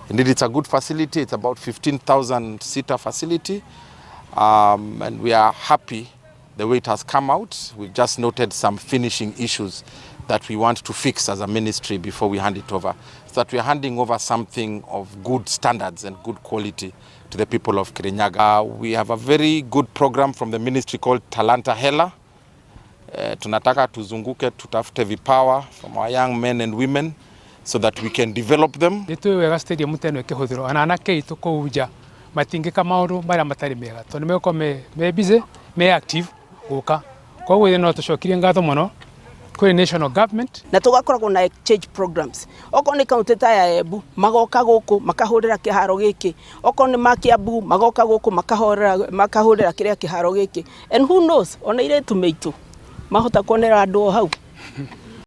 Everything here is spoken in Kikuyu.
Indeed, it's a good facility. It's about 15,000 seater facility. And we are happy the way it has come out. We've just noted some finishing issues that we want to fix as a ministry before we hand it over, so that we are handing over something of good standards and good quality to the people of Kirinyaga. We have a very good program from the ministry called Talanta Hela. Tunataka tuzunguke tutafute vipawa from our young men and women so that we can develop them. Nĩ tũĩ wega stadium ta ĩno ĩkĩhũthĩrwo ona anake aitũ kũu nja matingĩka maũndũ marĩa matarĩ mega tondũ nĩ megũkorwo me busy, me active gũka. Koguo no tũcokirie ngatho mũno kũrĩ national government. Na tũgakoragwo na exchange programs. Okorwo nĩ kaunti ta ya Embu, magoka gũkũ makahũrĩra kĩharo gĩkĩ. Okorwo nĩ ma Kiambu, magoka gũkũ makahũrĩra kĩrĩa kĩharo gĩkĩ. And who knows, ona airĩtu maitũ mahota kuonera andũ o hau.